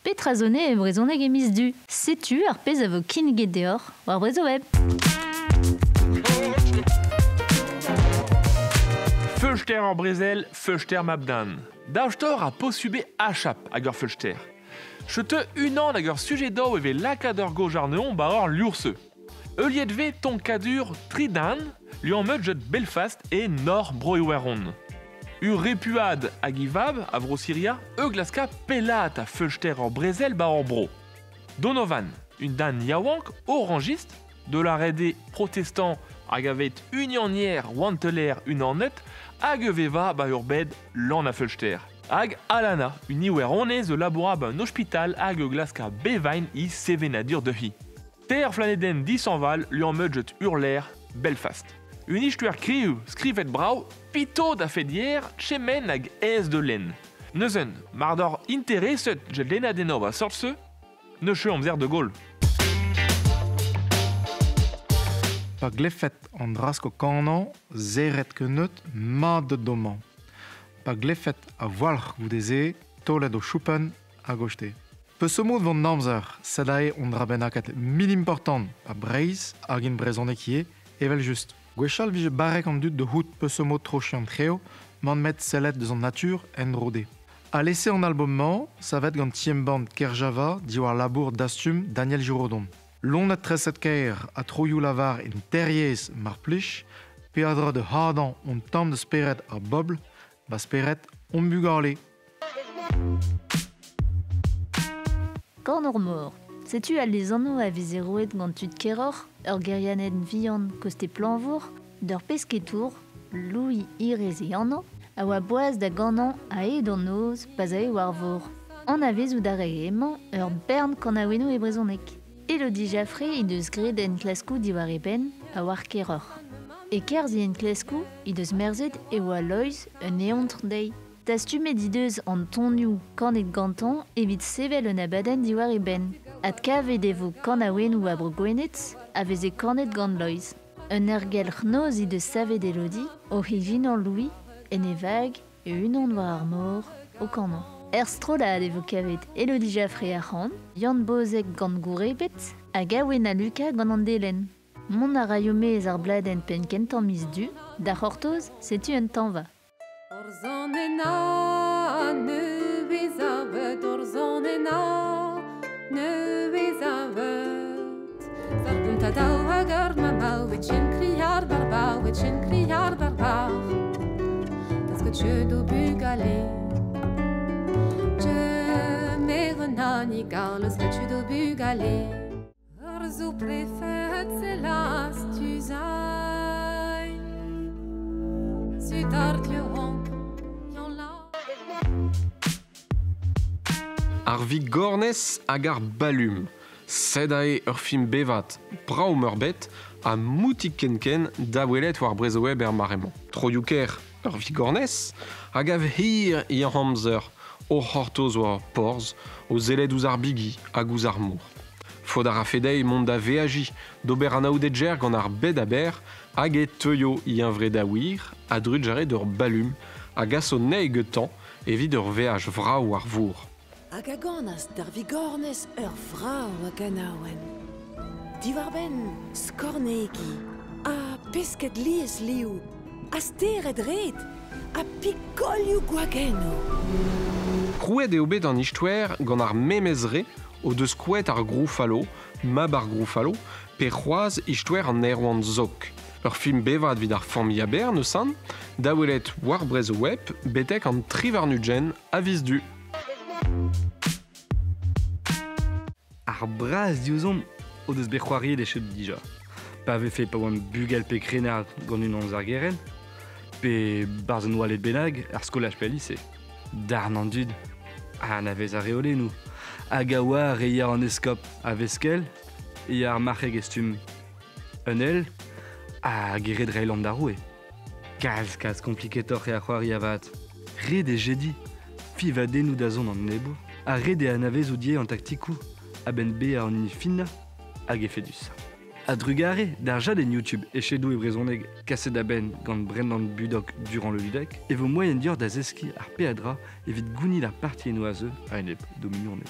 Petra zone e brezhoneg e miz Du? Setu ar pezh a vo kinniget deoc'h war Brezhoweb. Feulster ur brezel, feulster mab-den. Daoust a posubl achap hag ur feulster. Cheute unan hag ur sujet daou e vez lakaat ur goj ar ba ur liourse. Heuliet vez tonkadur Tridan, liammet jet Belfast e Nord Bro-Iwerzhon. Ur repuad hag ivab a vro Siria e glaska pellat a feulster ur brezel ba ur bro. Donovan, un dan yaouank orangiste, de la rede protestant hag avet unionier wanteler unanet hag veva ba ur bed lan a feulster. Hag Alana, un iweronez e laboura ba un hospital hag e glaska bevain i sevenadur de hi. Ter flaneden disanval liammet jet urler Belfast. Un istuer kriu skrivet brau pito da fedier chemen hag ez de len. Neuzen, mar d'or intereset jet lennadenno ba sort se, ne cheu amzer de Gaulle. Pa glefet an drasko kanañ, zeret keneut mat de domañ. Pa glefet a walc'h goude-se, tolet o choupen hag o jte. Peus mod vant amzer, sed ae on dra bennaket mil important a Breizh hag in brezhoneg ivez, evel just. Gwechall vije barrek an dud de hout peus mod trochi an treo, man met sellet deus an natur en rode. A lese an album-mañ, savet gant tiem-band Kerjava diwar labour dastum Daniel Giraudon. Lonet treset kaer a troioù lavar en terriez mar plich, peadra de hadan on tamm de speret ar bobl, ba speret on bugale. Korn ur mor. Setu al lezanno a veze roet gant tud keroc'h, ur gerianet vihan koste planvour, d'ur pesketour, Louis Irez e anv, a oa boaz da ganañ a ed an noz pa 'z ae war vor. An a vezout a rae emañ ur bern kanaouennoù e brezhoneg. Elodie Jaffré he deus graet enklaskoù diwar e benn a war keroc'h. E-kerzh e enklaskoù he deus merzet e oa Loeiz un eontr dezhi. Dastumet he deus an tonioù kanet gantañ evit sevel un abadenn diwar e benn. Adkavet e vo kanaouennoù a bro Gwened a veze kanet gant Loeiz. Un aergelc'h noz he deus savet Elodie oc'h ijinañ Louis en e vag e-unan war ar mor o kanañ. Er strollad e vo kavet Elodie Jaffré ar c'han, Yann Bozeg gant Gourebet hag Awena Luca gant an delenn. Mont a raio maez ar bladenn penn kentañ miz Du, da c'hortoz, setu un tañva. Ar vigornez hag ar balum. Sed ae ur film bevat, brav meurbet ha moutik ken-ken da welet war Brezhoweb er mare-mañ. Troioù-kaer ur vigornez hag a hir e amzer o c'hortoz war porzh, o sellet ouzh ar bigi hag ouzh ar mor. Faot a rafe dezhi mont da veajiñ d'ober anaoudegezh gant ar bed aber hag e teuio hunvre da wir a-drugarez d'ur balum a gaso anezhi gantañ evit ur veaj vrav war vor. Hag a ganas d'ar vigornez ur vrav a ganaouenn. Diwar-benn skornegi, ha pesked liesliv, ha stered red, ha pikolioù gwagennoù. Krouet eo bet an istoer gant ar memes re o deus krouet ar Groufalo, mab ar Groufalo, pe c'hoazh istoer an Erwan Zok. Ur film bevat evit ar familh aber neuze, da welet war Brezhoweb betek an 23 a viz Du. Ar braz diouzhomp o deus bet c'hoariet echet dija. Pa vefe pa oant bugel pe krennard gant unan eus ar gerent, pe barzh un oaled bennak ar skolaj pe al lise. Darn an dud a anavez ar reolennoù hag a oar e ya an eskob a-veskell, e ya ar marc'heg e stumm un el hag e red reiñ lamm d'ar roue. Kalz, kalz kompliketoc'h eo ar c'hoari avat. Ret eo jediñ fiñvadennoù da zont an enebour ha ret eo anavezout ivez an taktikoù a-benn bezañ an hini finañ hag efedus. A-drugarez d'ar jadenn YouTube echedoù e brezhoneg kaset a-benn gant Brendan Budok durant le Ludec, e vo moaien deoc'h da zeskiñ ar peadra evit gounit ar partiennoù a zeu a-enep d'ho mignoned.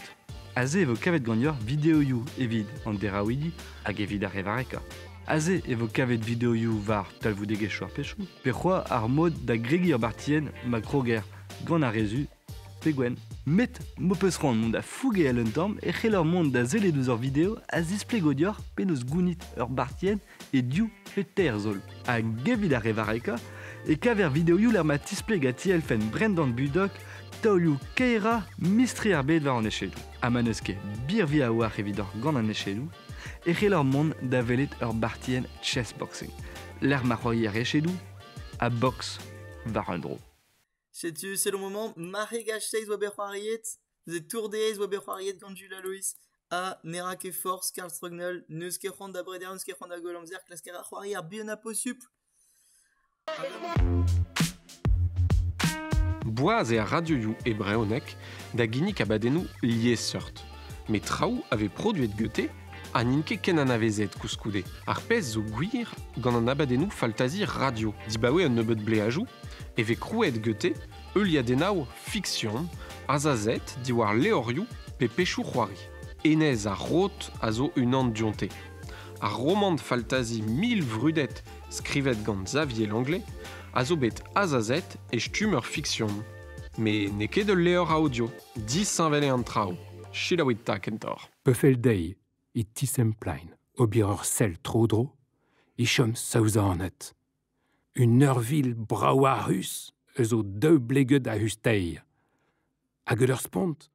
Aze e vo kavet ganeoc'h videoioù evit an deraouidi hag evit ar re varrekañ. Aze e vo kavet videoioù war talvoudegezhioù ar pechoù, pe c'hoazh ar mod da gregiñ ur bartienn ma kroger gant ar re zu pe gwenn. Met m'ho peus c'hoant mont da fougeal un tamm e c'heller mont da sellet ouzh ur video a zisplego deoc'h penaos gounit ur bartienn e div pe teir zaol. Hag evit ar re varrekañ e kaver videoioù lec'h ma tispleg ha ti-elfenn Brendan Budok taolioù kaerañ mistri ar bed war an echedoù. Ha ma n'eus ket birvilh a-walc'h evidoc'h gant an echedoù, e c'heller mont da welet ur bartienn chessboxing, lec'h ma c'hoarier echedoù ha box war un dro. Setu, c'est le moment, marc'hegaj seizh oa bet c'hoariet, neuze Tour de oa bet c'hoariet gant Jules Alois, ha ne ra ket forzh Karl Strognol, n'eus ket c'hoant da breder, n'eus ket c'hoant da goll amzer, klask a ra c'hoari ar buanañ posupl. Boaz eo ar radioioù e brezhoneg da ginnig abadennoù liesseurt. Met traoù a vez produet gante ha n'int ket ken anavezet koulskoude. Ar pezh zo gwir gant an abadennoù faltazi radio. Dibaoe un nebeud bleajoù e vez krouet gante heuliadennoù fiksion azazet diwar levrioù pe pechoù c'hoari. Enez ar Rod a zo unan dionte. Ar romant faltazi mil vrudet skrivet gant Xavier Langlais a zo bet azazet e stumm ur fiksion. Met n'eo ket ul levr audio, disheñvel eo an traoù. Selaouit 'ta kentoc'h. Pa fell dezhi e tisemplain ober ur sell tro-dro e chom saouzanet. Un eurvil braouac'hus eus o daou bleget a-us teir. Hag ur spont.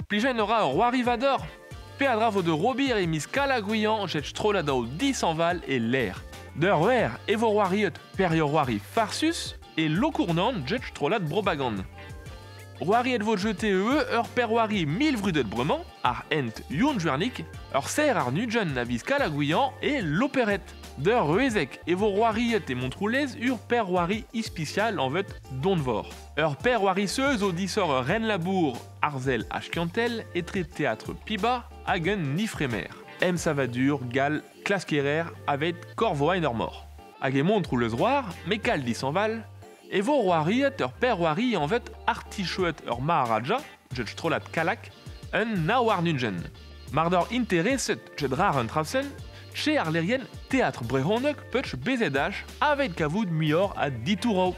Plijañ a ra ur c'hoari vador. Peadra vo da Robir e miz Kalañ-Gouiañ jet strolladoù dishañval e lec'h. D'ur wer e vo c'hoariet perzhioù c'hoari farsus e Lokournan jet strollad Brobagand. C'hoariet vo jete ur perc'hoari mil vrudet bremañ, ar hent Youn Juernik, ur serr ar Nugent a viz Kalañ-Gouiañ e Loperet. D'ur ruezeg e vo c'hoariet e Montroulez ur perc'hoari ispisial anvet Donvor. Ur perc'hoari seuz o disoc'h ur ren-labour arzel ha skiantel etre teatr Piba hag un Ifremer. Emsavadur gall klaskerer avet korvoain ur mor. Hag e Montroulez-Roar, mekal dishañval, e vo c'hoariet ur perc'hoari anvet Artichouet ur Maharaja, jet strollad Kalak, un nav warn-ugent. Mar doc'h intereset jet rar un traoù-sen, che ar lerien Teatr Brezhoneg peuch BZH avet kavout muioc'h a ditouroù.